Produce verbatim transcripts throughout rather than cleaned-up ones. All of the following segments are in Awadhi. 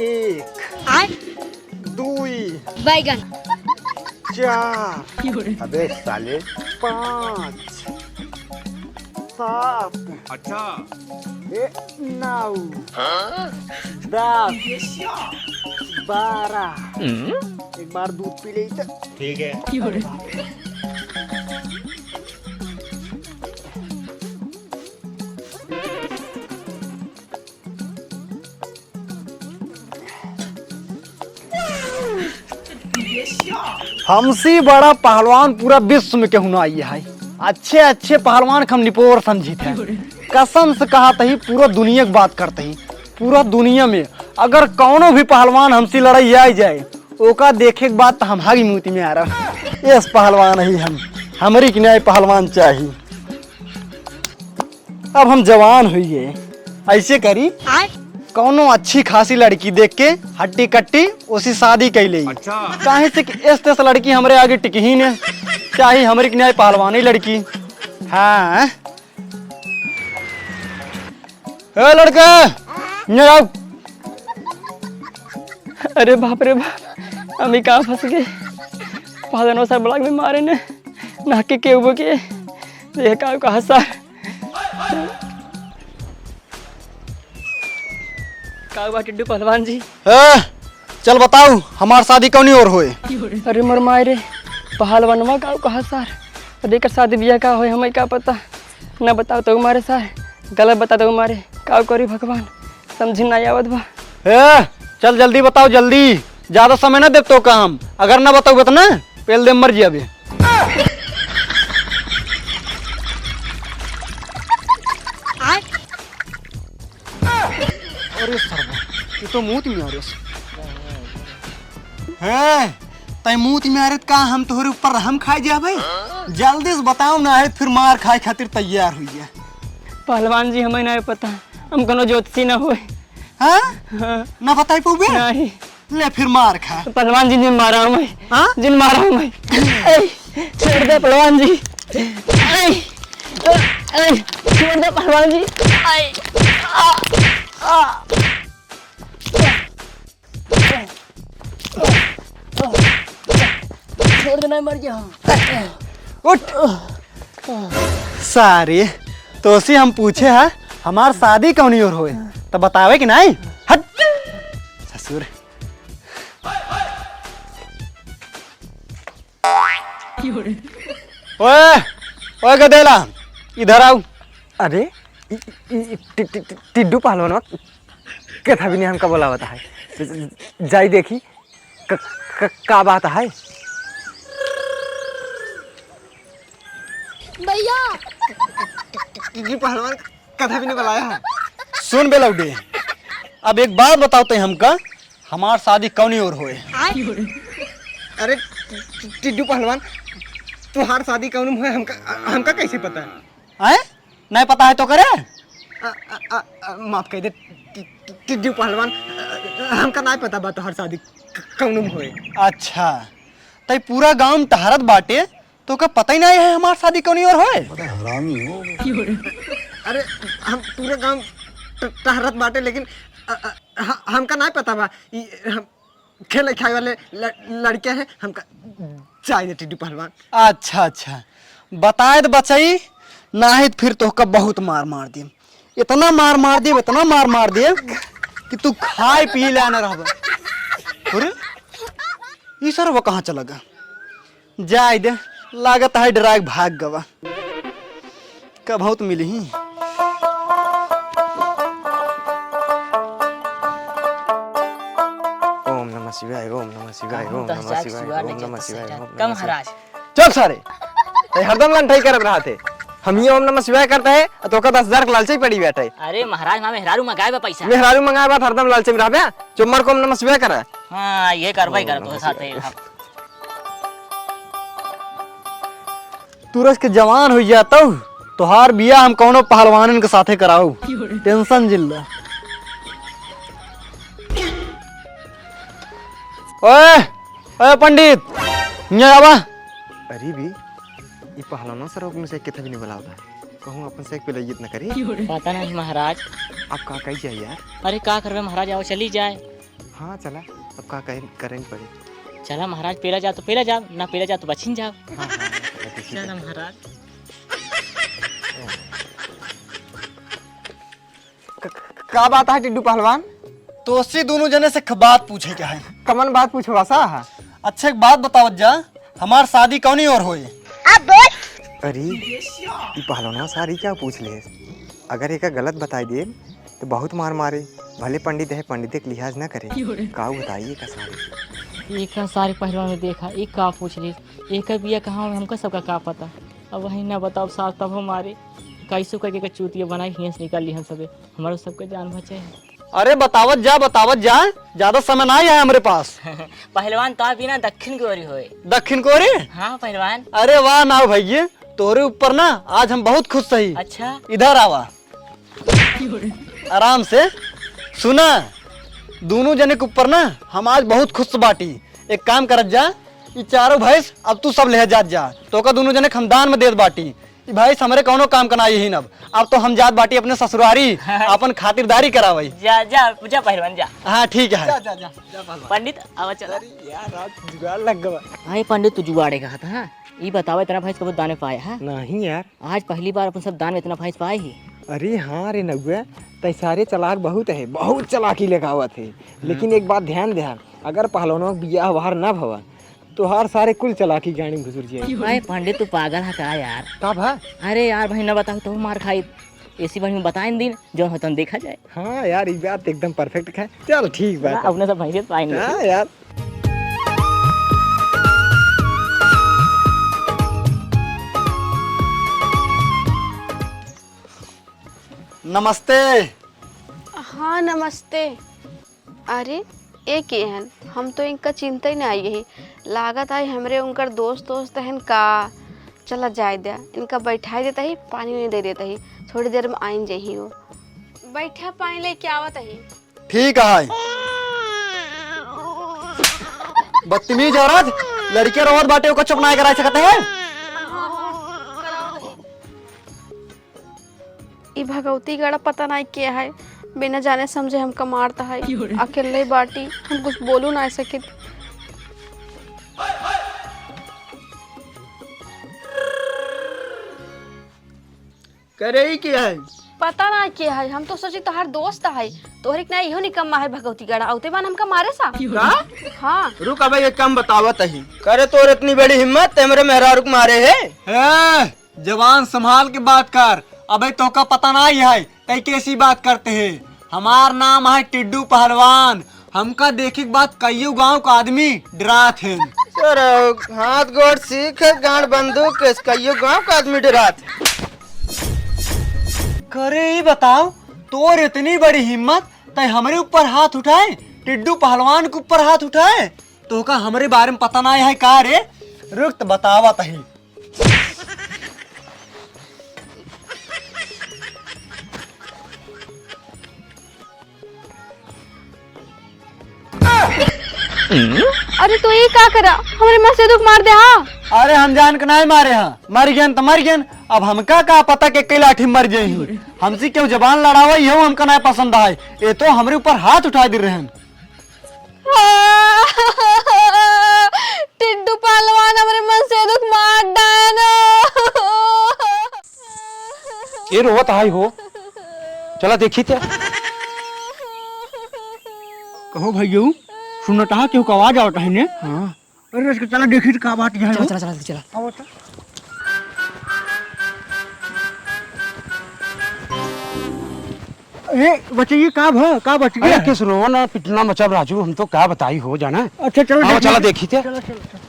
एक, आय? दुई, बैगन। चार, अबे साले। पाँच, सात, अच्छा। ए, नौ, हाँ? दस, बारह। हम्म? एक बार दूध पी ले तो। ठीक है। हमसे बड़ा पहलवान पूरा विश्व में केहू ना आई है। अच्छे अच्छे पहलवान के हम निपोर समझित है। कसम से कहत ही, पूरा दुनिया के बात करत ही। पूरा दुनिया में अगर कौनो भी पहलवान हमसे लड़ाई आई जाए, ओका देखे के बाद तो हम हागी मूती में आ रहा। इस पहलवान ही हम, हमरी के न्याय पहलवान चाही। अब हम जवान हुई गए, ऐसे करी, आय? कौनो अच्छी खासी लड़की देख के हट्टी कट्टी उसी शादी कर ले। अच्छा। काहे से कि इस तरह से लड़की हमरे आगे टिकी ही ने, चाहे हमरी के न्याय पहलवानी लड़की। हाँ। ए लड़का, इधर आओ। अरे बाप रे बाप, हम ही कहाँ फंस गए? पहलवान साहब बड़ा में मारे ने, ना के केहू के, ये का कहा सर? का बा टिड्डू पहलवान जी? ए, चल बताऊ, हमार शादी कौनी ओर होए? अरे मोर माय रे, पहलवानवा का कहा सर? अरे एकर शादी बियाह का होए, हमें का पता? ना बताओ तो मारे सर, गलत बता दो मारे, का करी भगवान, समझ ना आवत बा। ए, चल जल्दी बताओ, जल्दी, ज्यादा समय ना देब तो काम, अगर ना बताऊ बत ना, पेल दे मर जियाबे। अरे सरवा, ये तो मूत में आ रहे। हैं, तै मूत में आ रहे का हम तोहरे ऊपर रहम खाए जा भाई? जल्दी से बताओ ना है, फिर मार खाए खातिर तैयार हुई है। पहलवान जी, हमें नहीं पता, हम कोनो ज्योतिषी ना हुए। हाँ? हाँ। ना बताई पउबे? नहीं। ले फिर मार खा। पहलवान जी, जिन मारा हमें। हाँ? जिन मारा हमें। ए, छोड़ दे पहलवान जी। ए, ए, छोड़ दे पहलवान जी। ए, आ, आ। छोड़ देना, मर गया। उठ। सारे, तोसे हम पूछे हा, हमार शादी कौनी ओर होए, त बतावे कि नहीं? हट, ससुर। ओए, ओए गदेला, इधर आओ। अरे, इ, इ, इ, टि, टि, टि, टिड्डू पहलवानवा कथा भी नहीं हमका बोलावत है। जाई देखी, क-, क-, का बात है? भैया। जी पहलवान, कथा भी नहीं बुलाया है। सुन बे लौडे, अब एक बात बताओ तै हमका, हमार शादी कौनी ओर होए? अरे टिड्डू पहलवान, तुहार शादी कौन होए हमका, हमका कैसे पता? आए? नहीं पता है तो करे? अ, अ, अ, अ, माफ कर दे, टि-, टि-, टिड्डू पहलवान, अ, हमका नहीं पता बा तोहार शादी क-, कौन में होए। अच्छा, तई पूरा गांव में टहरत बाटे, तो का पता ही नहीं है हमार शादी कौनी ओर होए? बड़ा हरामी हो। अरे, हम पूरा गांव ट-, टहरत बाटे, लेकिन, अ, अ, ह-, हमका नहीं पता बा। ई, हम खेले खाए वाले ल-, लड़के हैं, हमका जाए दे टिड्डू पहलवान। अच्छा, अच्छा, बताए दे बचई, नाहीं त फिर तोहका बहुत मार मार देम। इतना मार मार देम, इतना मार मार देम कि तू खाए पिए लायक ना रहबा। अरे, ई सरवा कहाँ चला गा? जाए दे, लागत है डराए भाग गवा। कबहूँ तो मिली ही। ओम नमः शिवाय, ओम नमः शिवाय, ओम नमः शिवाय, ओम नमः शिवाय, ओम नमः शिवाय। महाराज। चुप सारे, तै हरदम लंठाई करत रहत है। हम ही ओम नमः शिवाय करत है, तो का दस हजार के लालचे पड़ी बैठे। अरे महाराज, माँ मेहरारू मंगाए बा पैसा। मेहरारू मंगाए बा, हरदम लालचे में रहबे। चुप मार को ओम नमः शिवाय करा। हाँ, ये करबे करत हो साथे। तुरस के जवान होइ जातउ, तोहार बियाह हम कौनो पहलवानन के साथे कराऊ। Tension जिन ला। ओए, ओए पंडित, हियाँ आवा। अरे भी, ई पहलवान सर में से कितना भी नहीं बुलावता है। कहूँ अपन से एक पेला इज्जत न करी। पता नहीं महाराज। अब का कही जाए यार? अरे का करबे महाराज, आओ चली जाए। हाँ, चला, अब का करें, करें पड़ी। चला महाराज, पेला जा तो पेला जा, ना पेला जा तो बचिन जा। हाँ, हाँ, चला, देखी चला जा। महाराज। क-, क-, का बात है टिड्डू पहलवान? तोसी दोनों जने से ख-, बात पूछे के है। कमन बात पूछवा सा? अच्छा, एक बात बतावत जा, हमार शादी कौनी ओर होई? अरे, ई पहलवानवा सारी क्या पूछ ले? अगर एका गलत बताई देब, तो बहुत मार मारे। भले पंडित है, पंडित के लिहाज ना करे। का बताइए का सारी? एका सारी पहलवान में देखा, ई का पूछ ले? एकर बिया कहाँ हुई, हमका सबका का पता? अब वही ना बताओ सास, तब हमारे कैसो करके का चूतिया बनाई, हियां से निकाल लिहन सबे। हमारो सबके जान बचे है। अरे बतावत जा, बतावत जा, ज्यादा समय ना है हमरे पास। पहलवान तो बिना दक्षिण के ओरी होए। दक्षिण के ओरी? हाँ पहलवान। अरे वाह ना भैया, तोरे ऊपर ना आज हम बहुत खुश सही। अच्छा। इधर आवा। आराम से सुना, दोनों जने के ऊपर ना हम आज बहुत खुश बाटी। एक काम करत जा, ई चारों भैंस अब तू सब ले जात जा, तोका दोनों जने के हम दान में देत बाटी। ई भैंस हमरे कौनो काम का ना यही अब। अब तो हम जात बाटी अपने ससुरारी, अपन खातिरदारी करावई। जा, जा, जा पहलवान जा। हाँ ठीक है। जा, जा, जा, जा पहलवान। पंडित आवा चला। अरे यार, आज जुगाड़ लग गवा। अरे पंडित, तू जुगाड़े कहा था, हाँ? ई बतावा, इतना भैंस कब दान में पाए, हाँ? नहीं यार। आज पहली बार अपन सब दान में इतना भैंस पाए ही। अरे हाँ रे नगुआ, तै सारे चालाक बहुत है, बहुत चालाकी लगावत है। लेकिन एक बात ध्यान दे, अगर पहलवानों के बियाह वाह ना भवा, तोहार सारे कुल चालाकी गाड़ी में घुसुर जाए। अरे पंडित, तू पागल है का यार? का भा? अरे यार भाई, ना बताओ तो मार खाई, ऐसी बार में बताए दिन, जो होता देखा जाए। हाँ यार, ई बात एकदम perfect है। चल ठीक बात ना, है। अपने सब भैंसे पाएंगे। हाँ यार। नमस्ते। हाँ नमस्ते। अरे, ए के हन? हम तो इनका चिन्हते ही ना आई ही। लागत आई हमरे उनकर दोस्त दोस्त हन का। चला जाए द्या, इनका बैठाई देता ही, पानी नहीं दे देता ही, थोड़ी देर में आइन जही हो। बैठा, पानी लेके आवत ही। ठीक है। बदतमीज औरत, लड़के रोवत बाटे, ओकर चुप ना करा सकते हैं? ई भगवती गड़ा पता नाई के है, बिना जाने समझे हमका मारता है। अकेले बाटी, हम कुछ बोलू ना सकित। करे ही के है? पता ना के है, हम तो सोची तोहार दोस्त है। तोहरे के ना इहो निकम्मा है भगवती गड़ा, औते बान हमका मारे सा। का? हाँ। रुक, अबे ये कम बतावत ही। करे तोर इतनी बड़ी हिम्मत, ते हमरे मेहरारू के मारे है? ए, जबान संभाल के बात कर। अबे तोका पता ना ही है, तै कैसी बात करते है? हमार नाम है टिड्डू पहलवान। हमका देखी के बाद कइयो गांव का आदमी डरात है। सर, हाथ गोड़ सीख है, गांड बंदूक के, कइयो गांव का आदमी डरात है। करे ई बताओ, तोर इतनी बड़ी हिम्मत, तै हमरे ऊपर हाथ उठाए, टिड्डू पहलवान के ऊपर हाथ उठाए? तोका हमरे बारे में पता ना है का रे? रुक त बतावत ही। अरे तो ई का करा, हमरे मनसेधु के मार दे, हाँ? अरे हम जान के नाहीं मारे हाँ, मर गेन त मर गेन। अब हमका का पता के कई लाठी मर जाई। हमसे क्यों जबान लड़ावा, यहू हमका नाहीं पसंद आए। ये तो हमरे ऊपर हाथ उठा दे रहन। टिड्डू पहलवान हमरे मनसेधु के मार डायन। के रोवत हाय हो? चला देखी ते। कहो भैयू, सुनत हा केहू के आवाज आवत है ने? हाँ। अरे, इसके चला देखी तो का बात है चला, हो? चला, चला, चला। आओ तो। ए, बचइए, का भ-, का बच गया? अरे, किस रोवन और पिटना मचब राजू, हम तो का बताई हो जाना। अच्छा, चलो आओ, देखिए। चला देखी ते। चलो, चलो, चलो।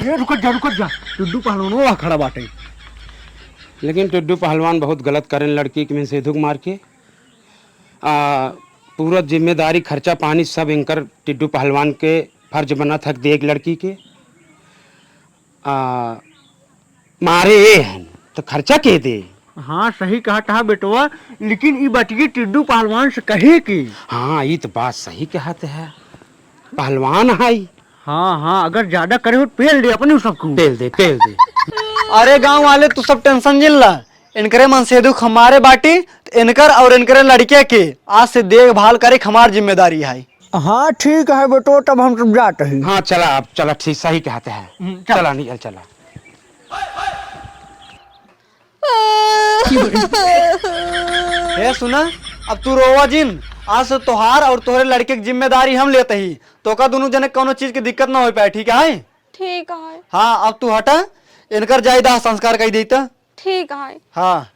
ए, रुकत जा, रुकत जा। टिड्डू पहलवान वहाँ खड़ा बाटे। लेकिन टिड्डू पहलवान बहुत गलत करेन लड़की के मनसेधु के मार के। आ, पूरा जिम्मेदारी, खर्चा पानी सब इनकर टिड्डू पहलवान के फर्ज बनत है देख लड़की के। आ, मारे ए हन, तो खर्चा के दे? हाँ, सही कहत हा बेटवा, लेकिन ई बटगी टिड्डू पहलवान से कहे की। हाँ, ई तो बात सही कहत है, पहलवान है। हाँ, हाँ, अगर ज्यादा करे हो, पेल दे अपने सबको। पेल दे, पेल दे। अरे गाँव वाले, तू सब tension जिन ला, इनकरे मन से दुख हमारे बाटी, त इनकर और इनकरे लड़के के आज से देखभाल करे क हमार जिम्मेदारी है। हाँ ठीक है बेटो, तब हम सब जात ही। हाँ चला, अब चला, ठीक सही कहते हैं। हम्म, चल। चला निकल चला। हे सुना, अब तू रोवा जिन, आज से तोहार और तोहरे लड़के की जिम्मेदारी हम लेते ही। तोका दोनों जने कौनो चीज की दिक्कत ना हो पाए, ठीक है? ठीक है। हाँ, अब तू हटा, इनकर जाए दाह संस्कार कई देता। ठीक है। हाँ।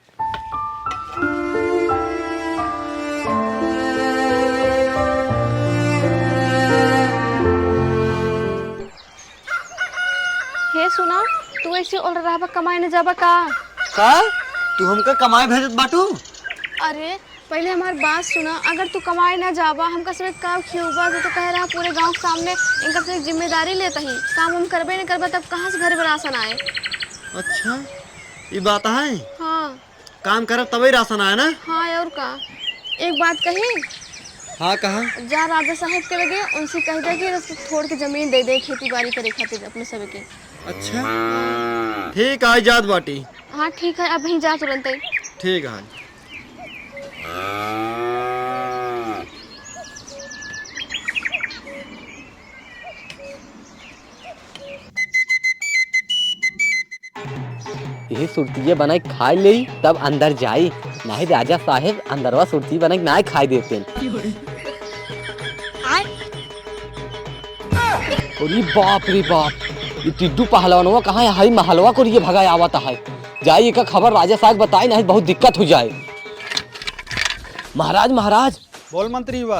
हे सुना, तू ऐसे ओल रहबा, कमाए न जाबा का? का? तू हमका कमाए भेजत बाटू? अरे, पहले हमार बात सुना, अगर तू कमाए ना जाबा, हमका सबके का खियौबा? तू तो कह रहा पूरे गांव के सामने इनका से जिम्मेदारी लेता ही, काम हम करबे न करबा, तब कहाँ से घर में राशन आए? अच्छा, ये बात है? हाँ। काम करब तबे राशन आए ना? हाँ, और का? एक बात कही? हाँ, कहा। जा राजा साहब के लगे, उनसे कह दे कि रस-, थोड़ के जमीन दे दे खेती बाड़ी करे खातिर अपने सबके। अच्छा, ठीक है, जात बाटी। हाँ, ठीक है, अब वहीं जा तुरंत ही। ठीक है। यही सुरतिये बनाई खाई लेई, तब अंदर जाई, नाहीं राजा साहेब अंदरवा सुरती बनाई नाहीं खाई देते। अरे बाप रे बाप, ये टिड्डू पहलवानवा कहाँ है? हाई महलवा को लिए भगाए आवत है। जाई एका खबर राजा साहेब बताई, नाहीं बहुत दिक्कत हो जाए। महाराज, महाराज। बोल मंत्री बा,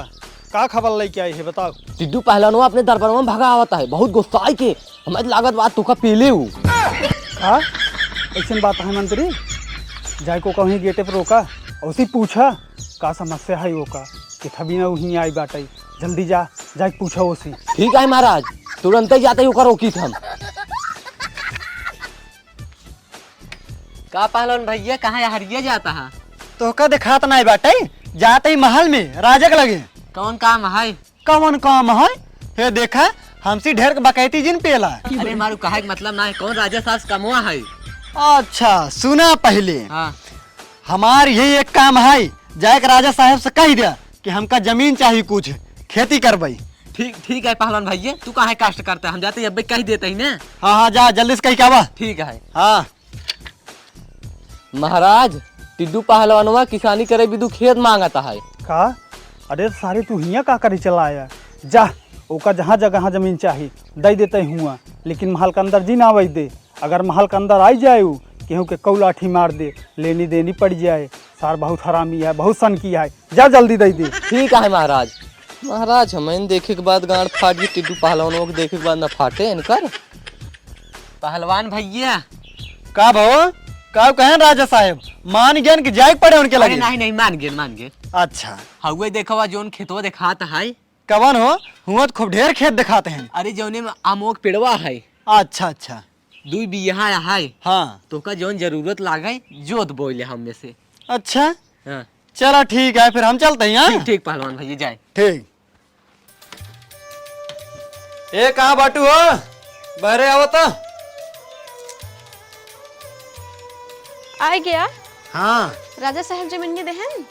का खबर लेके आई है, बताओ। टिड्डू पहलवानवा अपने दरबारवा में भगा आवत है, बहुत गुस्सा आई के। हमें लागत बात तुका पीले हूँ। हाँ, ऐसन बात है मंत्री, जाए को कहीं गेटे पर रोका, उसी पूछा का समस्या है वो का, कि थबी ना वहीं आई बाटे। जल्दी जा, जाए पूछा उसी। ठीक है महाराज, तुरंत ही जाते ही ओकर रोकी हम। का पहलवान भैया, कहाँ हरिया जाता है? तोहका देखात नाई बाटे, जात ही महल में राजा के लगे। कौन काम है? कौन काम है? हे देखा, हमसे ढेर के बकैती जिन पेला। अरे मारू, कहे के मतलब ना है, कौन राजा साहब से कमवा है? अच्छा, सुना पहले। हाँ। हमार यही एक काम है, जाए के राजा साहब से कह दिया कि हमका जमीन चाहिए कुछ, खेती करबई। ठीक, ठीक है पहलवान भैया, तू काहे कष्ट करता है, हम जाते ही अब्बे कह देते ही ना। हाँ, हाँ, जा, जल्दी से कह के आवा। ठीक है। हाँ। महाराज, टिड्डू पहलवानवा किसानी करे बिदु खेत मांगता है। का? अरे सारे, तू हियाँ का करी चला आया? जा, ओका जहाँ जगह जमीन चाही, दई देते हुआ, लेकिन महल के अंदर जी ना आवै दे। अगर महल के अंदर आई जाए उ, केहू के कौ लाठी मार दे, लेनी देनी पड़ जाए। सार बहुत हरामी है, बहुत सनकी है, जा जल्दी दई दे। ठीक है महाराज। महाराज, हमैं देखे के बाद गांड फाट गई, टिड्डू पहलवानों के देखे के बाद ना फाटे इनकर। पहलवान भैया। का भो? का कहें राजा साहेब? मान गयन कि जाए के पड़े उनके अरे लगे? नहीं, नहीं, मान गए, मान गए। अच्छा। हउए देखवा जौन खेतवा देखात है। कवन हो? हुआ तो खूब ढेर खेत देखाते हैं। अरे जौने में आमोक पेड़वा है। अच्छा, अच्छा। दुई बियाह है। हाँ। तोका जौन जरूरत लागे, जोत बोइले हम में से। अच्छा। हाँ। चला ठीक है, फिर हम चलते हैं, हाँ? ठीक, ठीक पहलवान भैया, जाए। ठीक। ए, कहाँ बाटू हो? बहरे आवत। आ गया। हाँ। राजा साहब जमीन के देहन?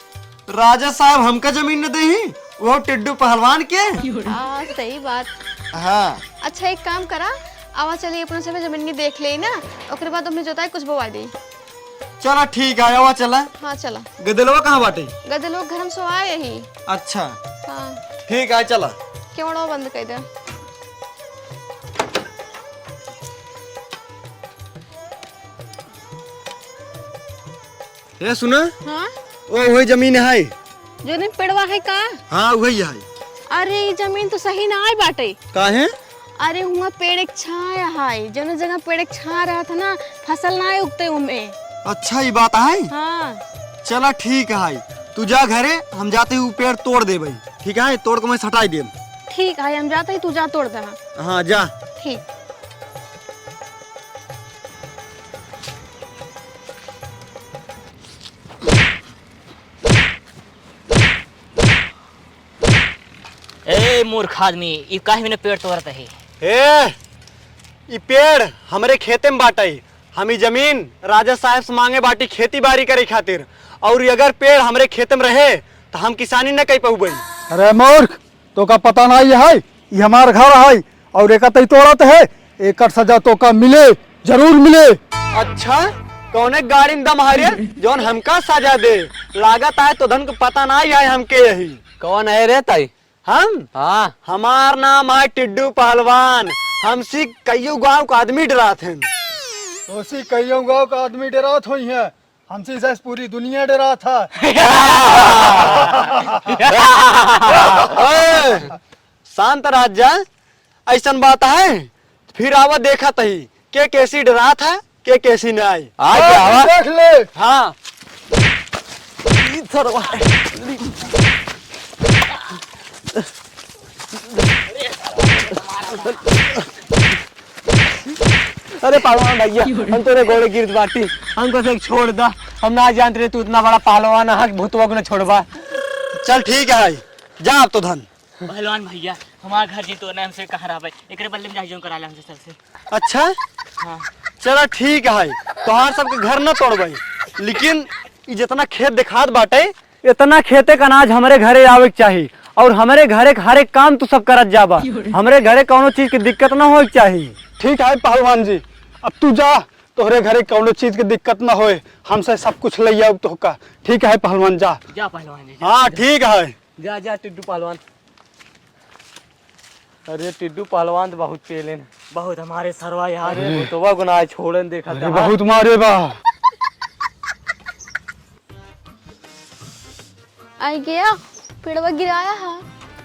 राजा साहब हमका जमीन न देही, वो टिड्डू पहलवान के। हाँ, सही बात। हाँ। अच्छा, एक काम करा, आवा चलिए अपना सब जमीन के देख ले ना, ओकरे बाद हमने जोताई कुछ बोवा दे। चला ठीक है, आवा चला। हाँ, चला। गदेलवा कहाँ बाटे? गदेलवा घर में सोवाए ही। अच्छा। हाँ। ठीक है, चला। केवड़वा बंद कर दे। ए, सुना? हाँ? ओ, वही जमीन है। जौने पेड़वा है का? हाँ, वही है। अरे, ई जमीन तो सही ना आय बाटे। काहे? अरे, हुआं पेड़ एक छाया है, जौने जगह पेड़ एक छा रहा था ना, फसल ना उगते उमे। अच्छा, ई बात है? हाँ। चला, ठीक है, तू जा घरे, हम जाते ही उ पेड़ तोड़ देबे, ठीक है? तोड़ के मैं हटाई देब। ठीक है, हम जाते ही, तू जा तोड़ देना। हाँ, जा। ठीक। ए मूर्ख आदमी, ई काहे बिना पेड़ तोड़त है? ए, ई पेड़ हमरे खेते में बाटे, हम ई जमीन राजा साहेब से माँगे बाटी खेती बारी करे खातिर, अउर अगर पेड़ हमरे खेते में रहे त हम किसानी न कइ पउबइ। अरे मूर्ख, तोका पता नाहीं है, ई हमार घर है अउर एका तइ तोड़त है, एकर सजा तोका मिले, जरूर मिले। अच्छा, कउने गाड़ी में दम है रे, जउन हमका सजा दे? लागत है तोधन क पता नाहीं है हमके यही। कउन है रे तइ? हम? हाँ। हमार नाम है टिड्डू पहलवान। हमसे कइयो गाँव क आदमी डेरात हैं। तोसे कइयो गाँव क आदमी डेरात होइहैं, हमसे जइसे पूरी दुनिया डेरात है। ए, शांत रह जा, अइसन बात है, फिर आवा देखत ही, के केसी डेरात है, के केसी नाहीं। आ, हाँ, आवा। देख ले। हाँ। ई सरवा। अरे पहलवान भइया, हम तोरे गोड़े गिरत बाटी, हमका से छोड़ दा। हम ना जानत रहे तू इतना बड़ा पहलवान है, भूतवा को ना छोड़बा। चल ठीक है, जा अब तोधन। पहलवान भइया, हमार घर जी तो ना, हमसे कहाँ रहबे, एकरे बदले में जाई जौन करा ले हमसे सर से। अच्छा? हाँ। चला ठीक है, तोहार सबके घर न तोड़बे, लेकिन ई जितना खेत देखात बाटे, इतना खेते क अनाज हमरे घरे आवे के चाही, अउर हमरे घरे क हर एक काम तू सब करत जाबा। हमरे घरे कउनो चीज क दिक्कत न होए के चाही। ठीक है पहलवान जी, अब तू जा, तोहरे घरे कउनो चीज क दिक्कत न होए, हमसे सब कुछ लइ आउब तोहका। ठीक है पहलवान, जा। जा पहलवान जी, जा, हाँ, जा। ठीक है। जा, जा टिड्डू पहलवान। अरे टिड्डू पहलवान तो बहुत पेलेन। बहुत हमारे सरवा यार। अरे भूतवा गुनाह छोड़न देखा अरे था। बहुत मारे बा। आई गया, पेड़वा गिराया है।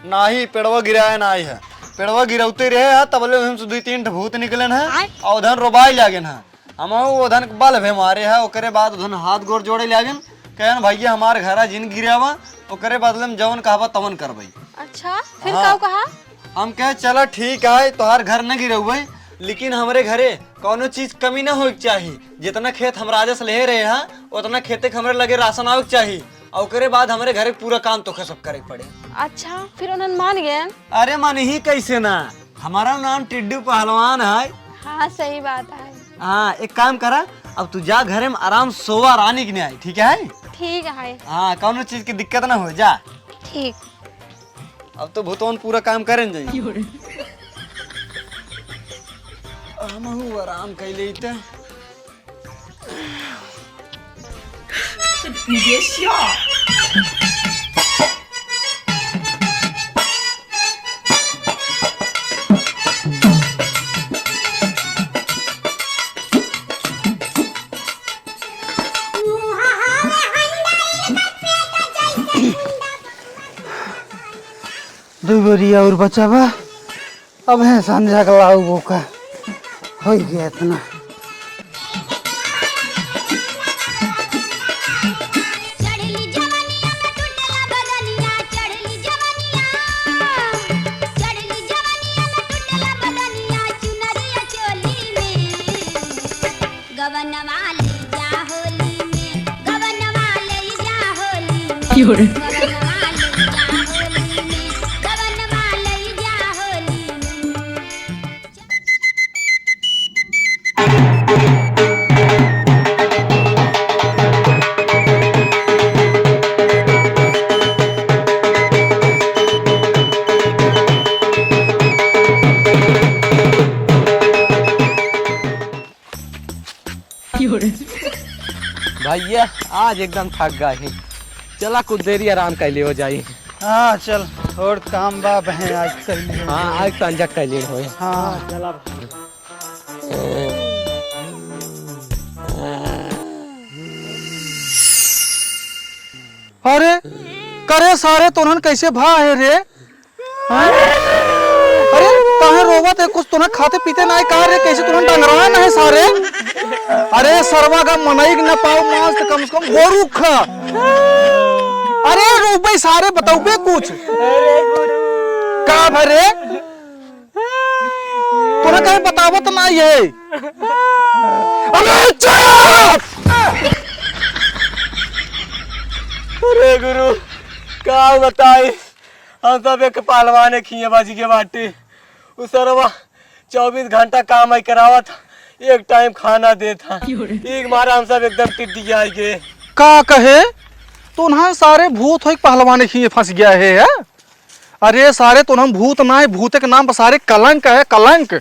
नाहीं, पेड़वा गिराया नाहीं है। पेड़वा गिरौते रहे है, तबले ओहिम से दुइ तीन ठे भूत निकलेन है आय। अउर उधर रोबाई लागेन है। हमहू ओधन के बल भे मारे है, ओकरे बाद ओधन हाथ गोड़ जोड़े लागेन, कहन, "भइया, हमार घरा जिन गिरावा, ओकरे बदले में जवन कहबा तवन करबई।" अच्छा, फिर हाँ। काऊ कहा? हम कहे, "चला ठीक है, तोहार घर न गिरउबे, लेकिन हमरे घरे कउनो चीज कमी न होए के चाही। जितना खेत हम राजा से लेहे रहे हैं, उतना खेते के हमरे लगे राशन आवे के चाही। अउर ओकरे बाद हमरे घरे के पूरा काम तोखे सब करे के पड़े।" अच्छा, फिर उन्हन मान गए? अरे, मानही कइसे ना, हमारा नाम टिड्डू पहलवान है। हाँ, सही बात है। हाँ, एक काम करा, अब तू जा घरे में आराम सोवा रानी के न्याय, ठीक है? ठीक है। हाँ, कउनो चीज की दिक्कत ना हो, जा। ठीक। अब तो भूतवन पूरा काम करेन जाई। हमहू आराम कइ लेइत। दुइ बोरिया अउर बचा बा। अब है संझा के लाऊ बोका। होइ गया इतना। गवनवा ले जा होली में, गवनवा ले जा होली में। क्यों रे? गवनवा ले जा होली में, गवनवा ले जा होली में। भइया, आज एकदम थक गए ही। चला, कुछ देरी आराम कइ लियो जाई। हाँ, चल, थोड़ काम बा, बहन, आज कइ लियो हाँ, जाई। आज तंजक कइ लियो होई। हाँ। चला। अरे, करे सारे, तोहन कैसे भा है रे? हाँ? अरे, काहे रोवत है? कुछ तोहन खाते पीते ना है का रे? कैसे तोहन डंगरान है सारे? अरे, सरवा का मनई के ना पाओ मांस, तो कम से कम गोरू खा। अरे, रोबे सारे, बताओबे कुछ। का भरे? तोरा कहीं बतावत ना ये। अरे चुप! अरे गुरु, का बताई, हम सब एक पहलवान खिए बाजी के बाटे। उ सरवा चउबीस घंटा काम आई करावत, एक टाइम खाना देत हा। एक मारा हम सब एकदम टिड्डी आइगे। का कहे? तो उन्हां सारे भूत होइ के पहलवान के हिये फंस गया है, है? अरे सारे, तो हम भूत ना है, भूत के नाम पर सारे कलंक है, कलंक।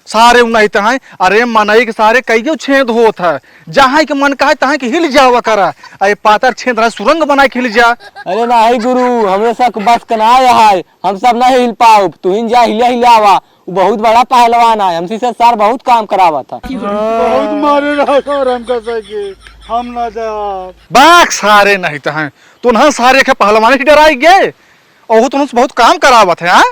सारे उन्हां ही तहां, अरे मनई के सारे कई गो छेद होत है, जहां के मन कहे तहां के हिल जावा करा। अरे पातर छेद रहा, सुरंग बनाए के हिल जा। अरे नाही गुरु, हमरे सब बस के ना है, हम सब नहीं हिल पाउब, तुहिन जा हिला हिला आवा। उ बहुत बड़ा पहलवान है, हमसे से सार बहुत काम करावत है। बहुत मारे रहा सार हमका सके, हम ना जाब। बाक सारे नहीं तो हैं, तो ना सारे के पहलवान ही डराई गए, और तो उनसे बहुत काम करावत है, हाँ?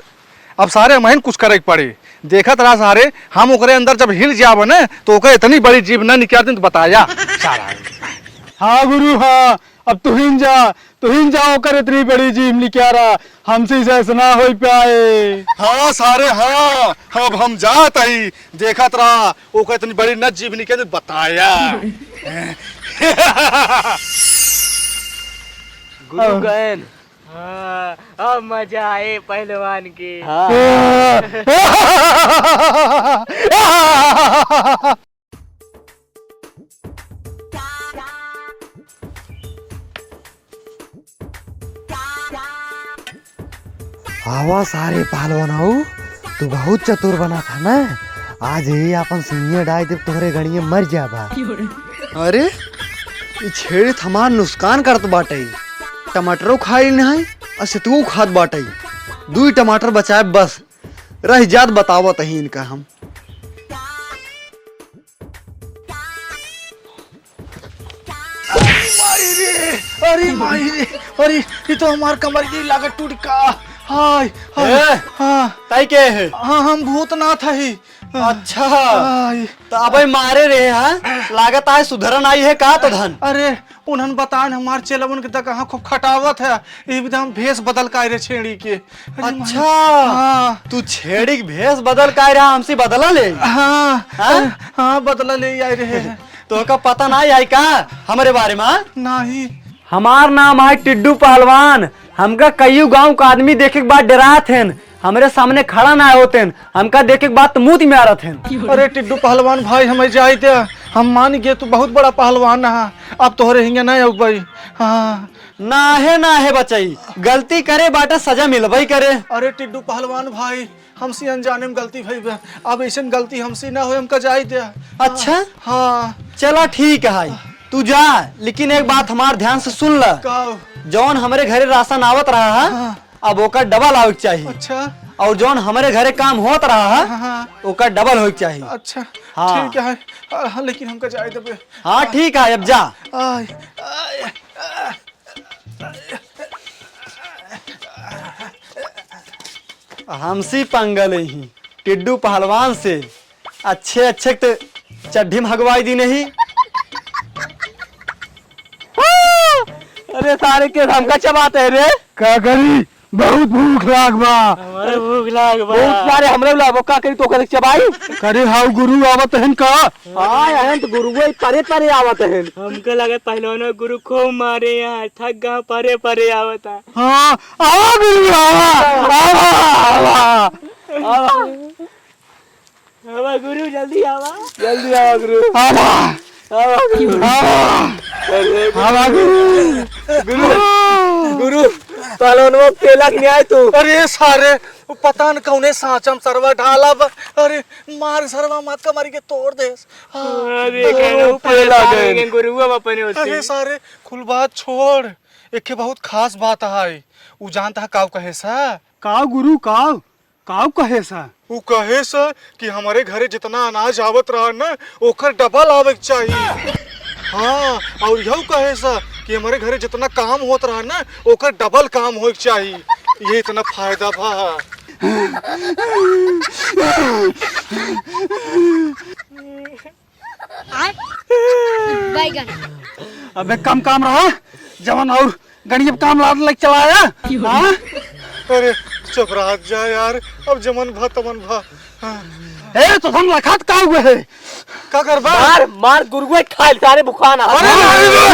अब सारे हमहिन कुछ करे के पड़ी। देखत रहा सारे, हम ओकरे अंदर जब हिल जाब न, तो ओकर इतनी बड़ी जीभ न निकाल दिन तो बताया सारा। हाँ गुरु, हाँ, अब तुहिन जा, तुहिन जा, ओकर इतनी बड़ी जीभ निकारा, हमसे से ऐसा ना हो पाए। हाँ सारे, हाँ, अब हम जात हई, देखत रहा, ओकर इतनी बड़ी न जीभ निकाल दिन बताया। गुरु गएन। हाँ, अब मजा आए पहलवान के। हाँ। आवा सारे पहलवान, आऊ तू बहुत चतुर बना था ना, आज ही अपन सुइया डाल दे तोहरे गड़िए मर जाबा। अरे, ई छेड़ी त हमार नुकसान करत बाटे, टमाटरो खाई नहीं, और सतुओ खात बाटे, दुई टमाटर बचाए बस, रह जात बतावत ही इनका हम। अरे माई रे, अरे माई रे, अरे, ये तो हमार कमर की लागत टूट का। हाय, हाय, ए, हाँ। ताई के है? हाँ, हम भूतनाथ हई। अच्छा, हाय। तो अबे मारे रहे, हाँ? लागत आए सुधरन आई है का तो धन? अरे, उन्हन बतान हमार चेलवन के तक हाँ खूब खटावत है, एकदम भेष बदल का रे छेड़ी के। अरे अच्छा, माई। हाँ। तू छेड़ी के भेष बदल का रहा, हमसे बदला ले? हाँ, हाँ? हाँ, बदला ले आए रहे। तो का पता ना आई का हमरे बारे में? नहीं। हमार नाम है टिड्डू पहलवान। हमका कईयो गांव का आदमी देखे के बाद डरात हैं, हमरे सामने खड़ा ना होते हैं, हमका देखे के बाद तो मुंह में आ रहत हैं। अरे टिड्डू पहलवान भाई, हमें जाए दे, हम मान गए तू बहुत बड़ा पहलवान है, अब तोहरे हिंगे ना अउबई। हाँ। ना है, ना है बचई, गलती करे बाटे सजा मिलबई करे। अरे टिड्डू पहलवान भाई, हमसे अनजाने में गलती भई बा, अब ऐसन गलती हमसे ना होए, हमका जाए दे। अच्छा? हाँ। चला ठीक है, तू जा, लेकिन एक बात हमार ध्यान से सुन ल। का? जौन हमरे घरे राशन आवत रहा है, हाँ। अब ओकर डबल आवे के चाही। अच्छा। और जौन हमरे घरे काम होत रहा है, हाँ, हाँ। ओकर डबल होए के चाही। अच्छा, हाँ। ठीक है, हाँ, लेकिन हमका जाए देबे। हाँ, ठीक है, अब जा। आय, आय, आय। हमसी पंगा लेही टिड्डू पहलवान से। अच्छे अच्छे त चड्ढी में हगवाई दी नहीं। अरे सारे के हमका चबात है रे। का करी, बहुत भूख लाग बा। हमारे भूख लाग बा। बहुत सारे हमरे लाग बा, का करी तो करे चबाई। करे हाउ गुरु आवत हन का? हाँ, अहंत गुरुए परे परे आवत हैं। हमके लगे पहलवानो गुरु खूब मारे यहाँ, थक गए, परे परे आवता। हाँ, आवा गुरु, आवा, आवा, आवा। आवा। आवा गुरु, जल्दी आवा। जल्दी आवा गुरु। आवा। आवा गुरु। आवा। अरे आवा गुरु। गुरु, गुरु, पहलवानवा पेला के नहीं आए तू? अरे सारे, वो पता न कौने सांचा में सरवा ढाला बा। अरे मार सरवा, मत का मारी के तोड़ देस। हाँ। अरे, अरे, कहना वो ऊपर पहला लागे दिन। गए गुरुआ अपने होते। अरे सारे, कुल बात छोड़, एक बहुत खास बात है। उ जानता है काव कहे सा? काव गुरु, काव? काव कहे सा? उ कहे सा कि हमरे घरे जितना अनाज आवत रहा न, ओकर डबल आवे के चाही। हाँ, और यहू कहे सा कि हमरे घरे जितना काम होत रहा न, ओकर डबल काम होए के चाही। ये इतना फायदा भा। बैगन। अबे कम काम रहा, जवन और गणियब काम लाद लग चलाया। हाँ? अरे चुप रहा जा यार, अब जमन भा तमन भा। ए, तो हम लखात का हुए है? का करबा? मार, मार गुरुए खाइल सारे बुखान आ। अरे नहीं रे,